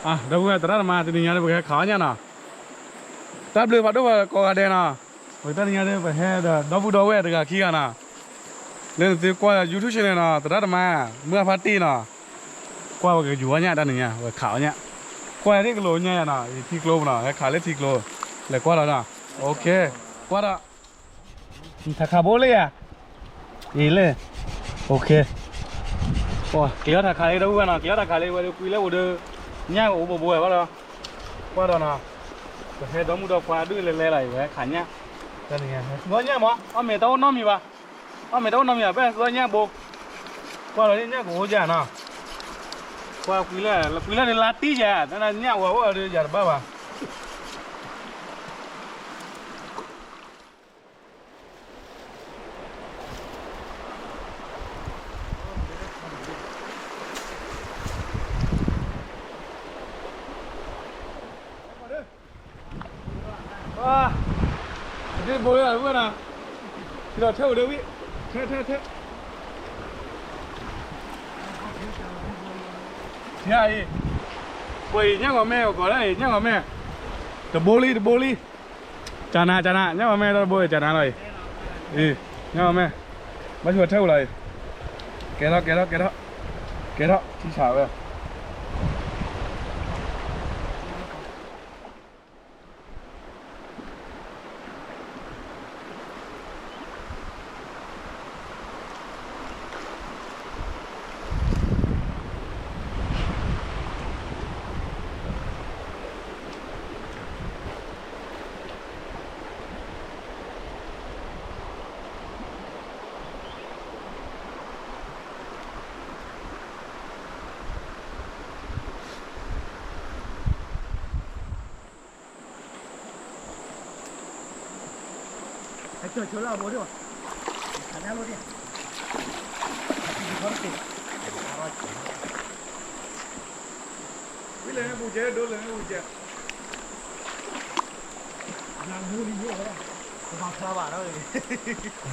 ဒီပုၢ်ဝဲၢ်သရၣ်သမါ တနံၤညါဒီး ပကဟဲခးအီၣ်ညၣ်နီၤ, တၢ်ဘျုးဖးဒိၣ်ဝဲကိးဂၤဒဲးနီၤ, ပတၢ်နံၤညါဒီး ပဟဲဒီးဒီပုၢ်ဒီဝဲၢ်တဂၤခံဂၤနီၤ, လၢနသုကွၢ် YouTube channel နီၤ သရၣ်သမါ မုၢ်အဖါတံၢ်နီၤ, ကွၢ်ဝဲကယူၤအီၣ်ညၣ်တၢ်နံၤညါ ဝဲခးအီၣ်ညၣ်, ကွၢ်ထံၣ်ကလိၤညၣ်ယၤနီၤ ယထံကျိပူၤနီၤ ဟဲခးလၢထံကျိ, လဲၤကွၢ်လီၤနီၤ, OK, ကွၢ်ဒီး ထးခးဘိလၢယၤ, အံၤလၢ, OK, က့ၤထီၣ်ထးခးလၢဒီပုၢ်ဝဲၢ်နီၤ က့ၤထီၣ်ထးခးလၢဝဲဒီးကွံလၢအိၣ်ဒီး, ညၣ်ကအိၣ်ဘိဘိဝဲဘၣ်ဒီး, ကွၢ်ဒီးနီၤ, ပဟဲဒီမုၣ်ဒီခွါဒုးလဲၤလဲၤလီၤအံၤ ပဟဲခးညၣ်, တၢ်နံၤညါ ဟဲဃုအီၣ်ညၣ်မး အီၣ်မ့ၤတၢ်အိၣ်နီတမံၤဘၣ်, အီၣ်မ့ၤတၢ်အိၣ်နီတမံၤဘၣ် ပဟဲဃုအီၣ်ညၣ်ဘိ, ကွၢ်လီၤညၣ်ကအိၣ်ယၤနီၤ, ကွၢ်ကွံလၢ, ကွံလၢဒီးလါတံၢ်ယၤ တၢ်နညၣ်ဝဲအိၣ်ဒီးယၤတဘၣ်ဘၣ် ဒ်ဘိလၢအဝဲနီၤ, ဒီးထဲအိၣ်ဒီးဝံၣ်, ထဲထဲထဲ, ထံအံၤ, ပှၤအံၤညၣ်ဂီၤမဲအီၤကီးဒၣ်အံၤ ညၣ်ဂီၤမဲ, တဘိလံ တဘိလံ, ကနၤ ကနၤ ညၣ်ဂီၤမဲတဘိ ကနၤလီၤအံၤ, အံၤ, ညၣ်ဂီၤမဲ, ဘၣ်ဆၣ်ထဲအိၣ်လီၤအံၤ, ကဲထီၣ် ကဲထီၣ် ကဲထီၣ်, ကဲထီၣ် ထံဆးဝဲ ဝံၤလဲၣ်ပူၤကဲ ဒိလဲၣ်ပူၤကဲ, နမူလံယိၣ်ဝဲ, ပဘၣ်ဖျါဘၣ်ဒီး ညၣ်ဂီၤမ့ၢ်လဲ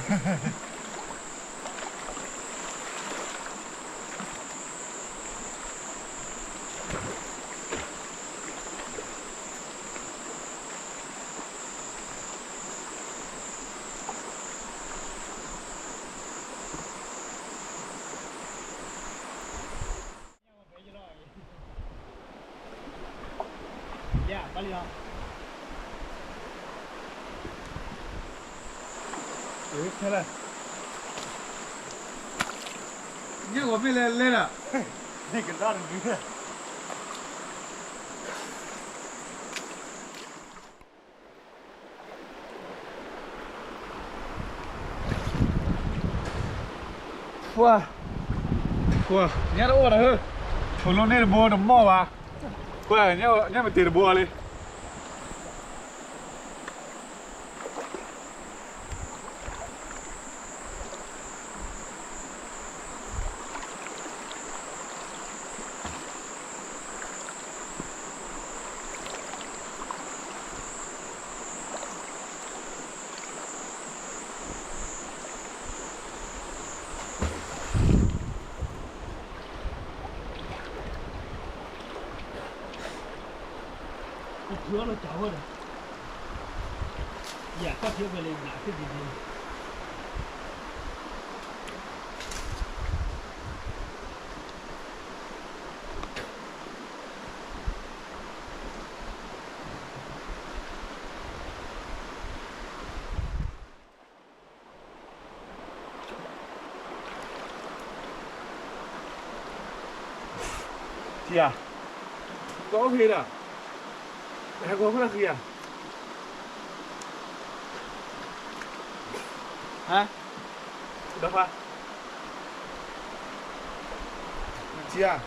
ၤလဲၤဒီး, န့ၣ်ကဒါတမံၤ, ပှၤ, ပှၤ, ညၣ်တအိၣ်ဘၣ်ဒီးဟၢ, ဆိးလိန့ၢ်တဘိတမီၢ်ဘၣ်, ပှၤ, ညၣ်မ့ၢ်တ့ၢ်တဘိလံ. ထံဧါ, ကီၢ်ဖဲဒၣ်, ဟဲကီၢ်ဖဲဒၣ်ဃံဧါ, ဟါ, ဒီးဖါ, ထံဧါ. မ့ၢ်ဒီး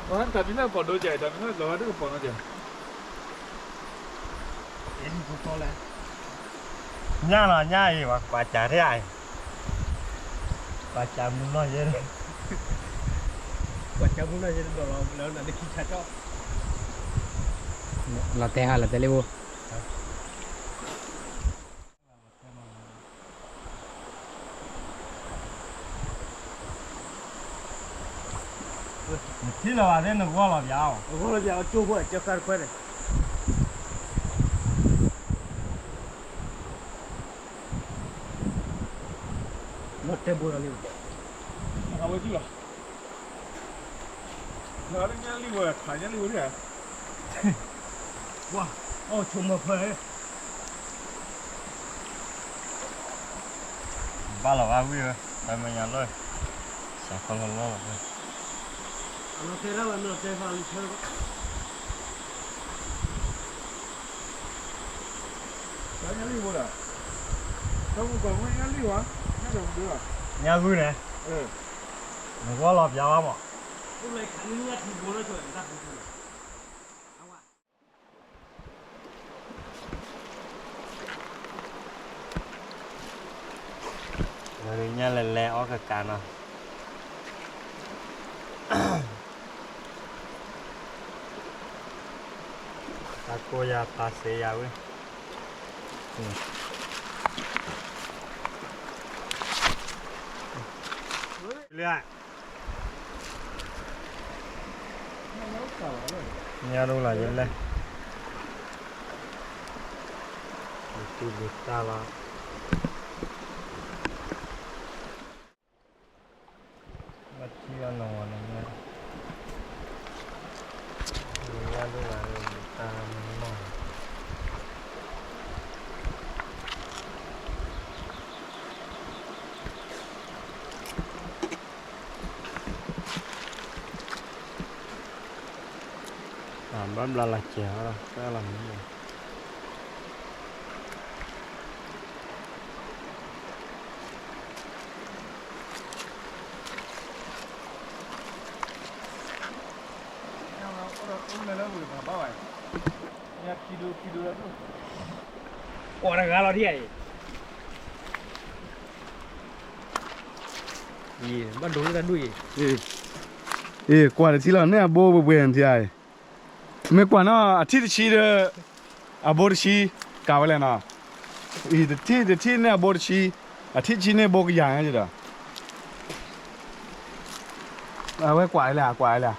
ကွၢ်ဒၣ်မဲာ်တကျ့ဝဲဒီး, တၢ်မံၤလၢပီၣ်ဒိကဲ တၢ်မံၤလၢလီၤဝဲဒၣ်ကပီၤနီတၢ်, ညၣ်လီၤညၣ်အံၤ ပှၤကွၢ်စၢ်ထဲအံၤ, ကွၢ်စၢ်မုၢ်နီၢ်ယဲ, ကွၢ် ကဲမူနယတဒိးလီၤလၢနတခံဆါကၠီၣ် လီၤတဲာ်ဟါ လီၤတဲာ်လံဘိ နထံၣ်လီၤဘၣ်သ့ၣ် နဂီၢ်လီၤပၠးအီၤ နဂီၢ်လီၤပၠးအီၤ ကၠိဖိ ကၠီကါတခွဲန့ၣ် လီၤတဲာ်ဘိလီၤလံ အဝဲကၠူၣ်လီၤ နညၣ်လံၢ်ဝဲ ခးညၣ်လံၢ်ဝဲဒၣ် ဝါ အီၣ်ဆိကမိၣ်ဖဲ ဘၣ်လီၤဘၣ်ဝံၣ်ဝဲ တၢ်မဲာ်ညါလီၢ် စးခီလီၤလီၢ်လီၤ အလီၤတဲဒၣ်ဝဲ မ့ၢ်လီၤတဲဖးလံဆၢ ညၣ်လံၢ်ဝဲဒၣ် တၢ်မူကီၢ်မ့ၢ်ညၣ်လံၢ်ဝဲ ညၣ်ဒိၣ်ဒိၣ် ညၣ်ဂုၢ်န့ၣ် နဂီၢ်လီၤပၠးဝဲမး ညၣ်လဲၤလဲၤအီၣ်ကကးနီၤ တၢ်ကိၢ်ယၤဖးစ့ယၤဝဲ လၢ ညၣ်ဒိၣ်လီၤယလဲၣ် ယတူၢ်ဘုတၢ်လီၤ ဘၣ်ထံၣ်အနီၢ်ဂီၤန့ၣ် ညၣ်ဒိၣ်လီၤ ဘုတၢ်နီၢ်ဂီၤ ဘၣ်ဘျါလီၤစဲးအီၤ တၢ်လီၤမံၤ ကွၢ်တဂၤလီၤဒ်အံၤ ဘၣ်ဒိလၢတၢ်ဒူၣ်အံၤ အ့ ကွၢ်တထံၣ်လီၤန့ၣ် အဘိပှဲၤပှဲၤထံၣ်အံၤ မ့ၢ်ကွၢ်နီၤ အထံၣ်တဆံဒီး အဘိတဆံ ကးဝဲလဲၣ်နီၤ အံၤတထံၣ်တထံၣ်န့ၣ်အဘိတဆံ အထံၣ်တဆံန့ၣ်ဘိကယၤညါဒီး အဝဲကွၢ်လဲၣ် ကွၢ်လဲၣ်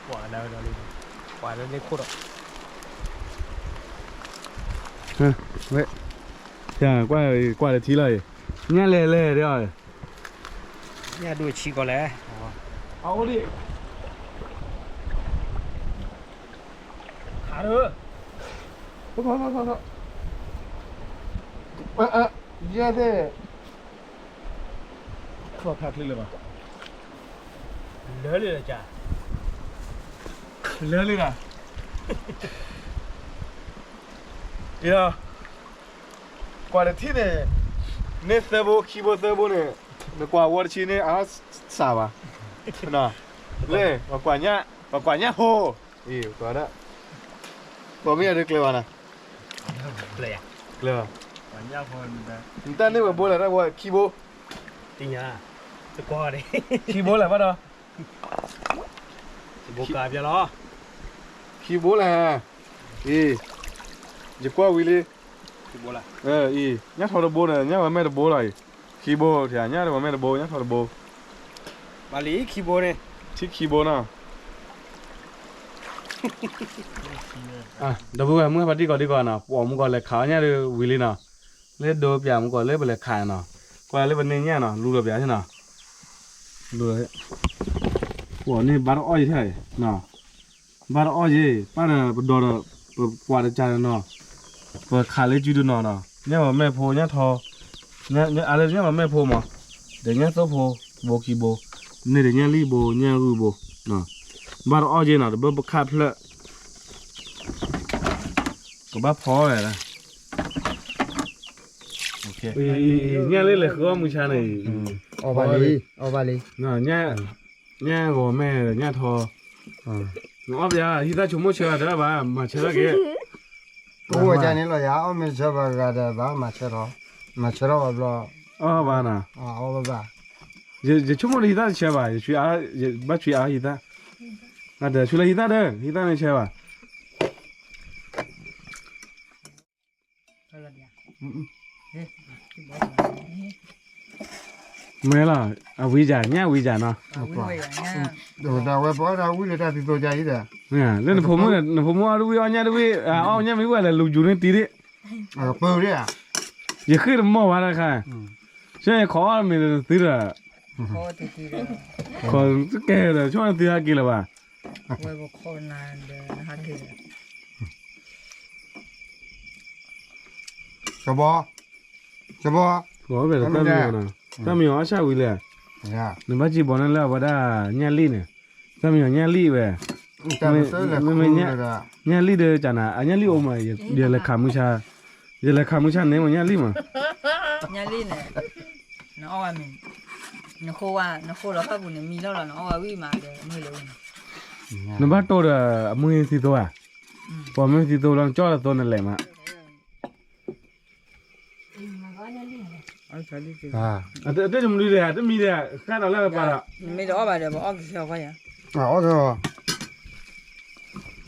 ကွၢ်လၢန့ၣ်ခိၣ်ဒီး ဝဲ ကွၢ် ကွၢ်တထံၣ်လီၤအံၤ ညၣ်လဲၤလဲၤဒီး ညၣ်ဒိၣ်ဆံကီးလဲၣ် အအိၣ်ဒံး ခါလၢ ထီၣ်ထီၣ်ထီၣ်ထီၣ် ယဲၢ်သ့ၣ် ခီၣ်ခါချ့လၢၤဘၣ် လၢလံလၢက လၢလံလီၤ အံၤ ကွၢ်တထံၣ်န့ၣ် န့ၢ်သၢဘိခံဘိသၢဘိန့ၣ် နကွၢ်ဝီတဆံန့ၣ် အါစၢ်ဘၣ် လၢ ပှၤကွၢ်ညၣ် ပှၤကွၢ်ညၣ်ဖိ အံၤ ကွၢ်ဒၣ် ကွၢ်မ့ၢ်ယၤဒုးကျဲဘၣ်နၤ ကျဲဘၣ် နတၢ်န့ၢ်ဝဲဘိလဲၣ် တၢ်ဝဲခံဘိ တညါ တကွၢ်န့ၣ် ခံဘိလဲၣ်ဘၣ်ဒီး ဘိကါပျဲလီၤ ခံဘိလဲၣ် အံၤ ယကွၢ်ဝံၤလံ အံၤ ညၣ်ထီတဘိန့ၣ် ညၣ်ဝဲမဲာ်တဘိလီၤအံၤ ခံဘိ ထံၣ်ညၣ်ဝဲမဲာ်တဘိ ညၣ်ထီတဘိ ဘၣ်လံခံဘိန့ၣ် ထံၣ်ခံဘိနီၤ ဒီပုၢ်ဝဲၢ်မုၢ်ဟဲဖါတံၢ်ကီးတံၢ်ကီးနီၤ ပှၤမူကီးလဲၤခးအီၣ်ညၣ်ဒုးဝံၤလံနီၤ လၢဒိပၠးမူကီးလၢပလဲၤခးနီၤ ကွၢ်လၢပန့ၢ်ညၣ်နီၤ လူလီၤပၠးနီၤ လူလီၤ ပှၤန့ၣ်ဘါတအီၣ်ယံၤထဲအံၤ ဘါတအီၣ်ယံၤ ပၢ်ဒီးပဒီးဒီး ပကွၢ်တကးနီၤ ပခးလၢစုဒုနီၤနီၤ ညၣ်ပမဲာ်ဖိ ညၣ်ထီ အလၢညၣ်ပမဲာ်ဖိမး ဒီးညၣ်သိၣ်ဖိ ဘိခံဘိ န့ၢ်ဒီးညၣ်လံၢ်ဘိ ညၣ်ဂုၢ်ဘိ ဘၣ်တအီၣ်ယံၤနီၤ တဘၣ်ပခးဖျၢၣ် ကဘၣ်ဖီဝဲဒၣ် ညၣ်လၢလဲၤဃုအီၣ်မုၢ်ဆါန့ၣ် အီၣ်ဘၣ်လံ အီၣ်ဘၣ်လံ ညၣ်ဂီၤမဲာ် ညၣ်ထီ နအီၣ်ပယါ ဟံသၣ်ဆိကမိၣ်ဆၢတၢ်ဘၣ် မၤဆၢထၢၣ်က့ၤ ကအိၣ်ဝဲဒၣ်န့ၣ်လီၤယၤ အီၣ်မ့ၢ်ဆၢဘၣ်ဂၤဒီးဘၣ် မၤဆၢထီၣ် မၤဆၢထီၣ်ဘၣ်ဘျီ အီၣ်ဘၣ်နၤ အီၣ်ဘၣ်ဘၣ် ယဆိကမိၣ်ဒီးဟံသၣ်တဆၢဘၣ် ယဘၣ်ဆွံအါဟံသၣ် ဒီးဆူလၢဟံးသၣ်ဒီး ဟံးသၣ်န့ၣ်ဆဲးဘၣ်. မ့ၢ်လီၤ, အဝံယၤ ညၣ်ဝံယၤနီၤ. ဒ်ဝဲပအီၣ်တၢ်ဝံၣ်လၢတၢ်သံသိကါအံၤဒီး, လၢနဖိမုၣ်, နဖိမုၣ်အီၣ်တဝံၣ်အီၣ်ညၣ်တဝံၣ်, အီၣ်ညၣ်မ့ၢ်ဝဲလဲၤလူၤယူၤန့ၢ်တံၤဒၣ်, ယဃ့ၢ်တမီၢ်ဘၣ်တခါ, ဆဲးခီအီၣ်မ့ၢ်တသံဒီး, ခီကဲဒီး ဆိကမိၣ်နသံဟဲက့ၤလၢၤဘၣ်. ကဘီ, ကဘီ, သၣ်မံယီၤအီၣ်ဆၣ်ဝံၤလံ, နဘၣ်စံးဘီန့ၣ်လၢအဝဲဒၣ်ညၣ်လံၣ်န့ၣ်, သၣ်မံယီၤညၣ်လံၣ်ဝဲ, မ့မ့ၢ်ညၣ်လံၣ်ဒီးကနၤ အညၣ်လံၣ်အိၣ်မး, ယလဲၤခးမုၢ်ဆါ, ယလဲၤခးမုၢ်ဆါန့ၣ်မ့ၢ်ညၣ်လံၣ်မး, ညၣ်လံၣ်န့ၣ်, နအီၣ်ဝဲမ့ၢ်, နဃိဝဲ, နဃိလီၤဖၣ်ပူၤန့ၣ် မံလီၢ်လီၤ နအီၣ်ဝဲဝံၣ်မးဒီးမုၢ်လၢဝံၣ်န့ၣ်, နဘၣ်တိၢ်ဒီးအမုၢ်သံသိဧါ, ပှၤမုၢ်သံသိလီၤ နကၠီၣ်လၢသိနလဲၤမး. အတမနုၤဒီး တမံၤဒီး ဃၣ်ဒီးလၢပာ်ဒီး, မ့ၢ်တအီၣ်ဘၣ်ဒီး ပအီၣ်ကစၢ်ဃီယၤ,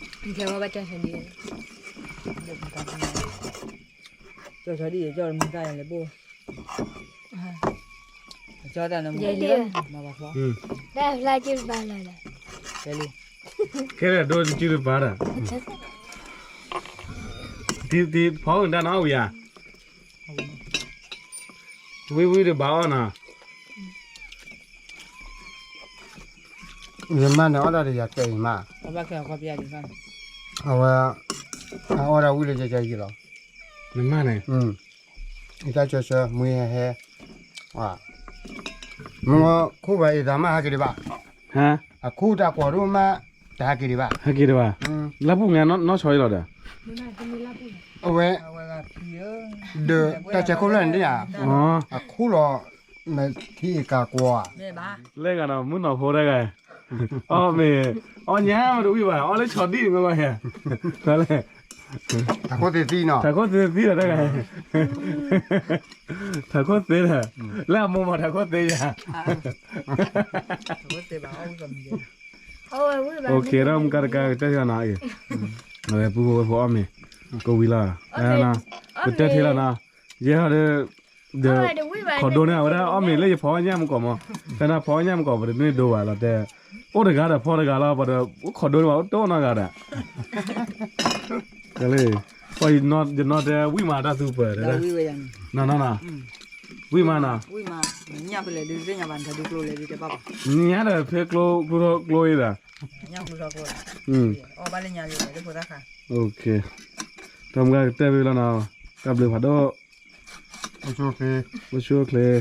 အီၣ်ကစၢ်, ကၢ်ဆီဒံၣ် ကၢ်မုၢ်သၣ်ယၤလဲၤဘိၣ်, ကၢ်တၢ်နမုၢ်, တၢ်ဖျါက့ၤဘၣ်လီၤဒီး, ခဲလၢာ်ဒိၣ်စုတပၤဒီး, ဖီအုၣ်တၢ်နီၣ်ဝံၤဧါ, ဝံၤဝံၤတဘၣ်အီၣ်နီၤ, ယမါန့ၣ်အီၣ်ဒၣ်ဒီးယၤကဲအံၤမး, အဝဲ, အအီၣ်ဒၣ်ဝံၤလၢယၤကဲအံၤလီၤ, နမါန့ၣ်, အတၢ်ဆၢဆၢ မှံဟဲဟဲ, မ့ၢ်ခူၣ်ဘၣ်အံၤသးမးဟဲက့ၤဒံးဘၣ်, အခူၣ်တၢ်ကွီၤဒိၣ်မး, တဟဲက့ၤဒံးဘၣ်, ဟဲက့ၤဒံးဘၣ်, လၢပူၤညါနီၢ်ဆီအံၤလီၤဒီး, အဝဲ, ဒီးတၢ်ဆဲးခိၣ်ဖျၢၣ်န့ၣ်ဒ်ဧါ, အခူၣ်လီၤ, ထံအကၤကွီၤ, လဲၤဂၤဒီးမုၢ်နီၢ်ဖိတဂၤ, အီၣ်မ့ၢ်, အီၣ်ညါမ့ၢ်တဝံၣ်ဘၣ် အီၣ်လၢဆီဒံၣ်မ့ၢ်ဘၣ်ယၤ, လဲၣ် ထးခိၣ်သ့သံနီၤ, ထးခိၣ်သ့သံဒီးတဂၤ, ထးခိၣ်သ့ဒီး, လၢအမိၢ်မၤထးခိၣ်သ့ယၤ, အိၣ်ခ့ဒီးမုၢ်ကါတကါကတၢၢ်ထံလီၤနီၤ, အဝဲပုၢ်ဖိဝဲၢ်ဖိအီၣ်မ့ၢ်, ကဝံၤလီၤ, ကတၢၢ်ထံလီၤနီၤ, ယဲဟီဒီး, ဒီး, ခိးဒိန့ၣ်အဝဲဒၣ်အီၣ်မ့ၢ်လၢယဖီအီၣ်ညၣ်မူကီၢ်မး, ဖဲန့ၣ်ဖီအီၣ်ညၣ်မူကီၢ် ပတန့ၢ်ဒိဘၣ်လီၤတဲ, အိၣ်တဂၤဒီးဖီတဂၤလီၤ ပှၤဒီး, အိၣ်ခိးဒိန့ၣ်ဘၣ်အိၣ်တိၢ်နီတဂၤဒီး, ကလၢ, ပှၤယနီၢ်တဲဝံၣ်မးတၢ်သူပၢၤ, နီၢ်နီၢ်နီၤ, ဝံၣ်မးနီၤ, ညၣ်ဒီးဖဲကျိ, ကျိအံၤဒီး, တၢ်မုၢ်ကါကတၢၢ်ဖဲလီၤနီၤ, တၢ်ဘျုးဖးဒိၣ်, အိၣ်ဆူၣ်အိၣ်ချ့, အိၣ်ဆူၣ်အိၣ်ချ့,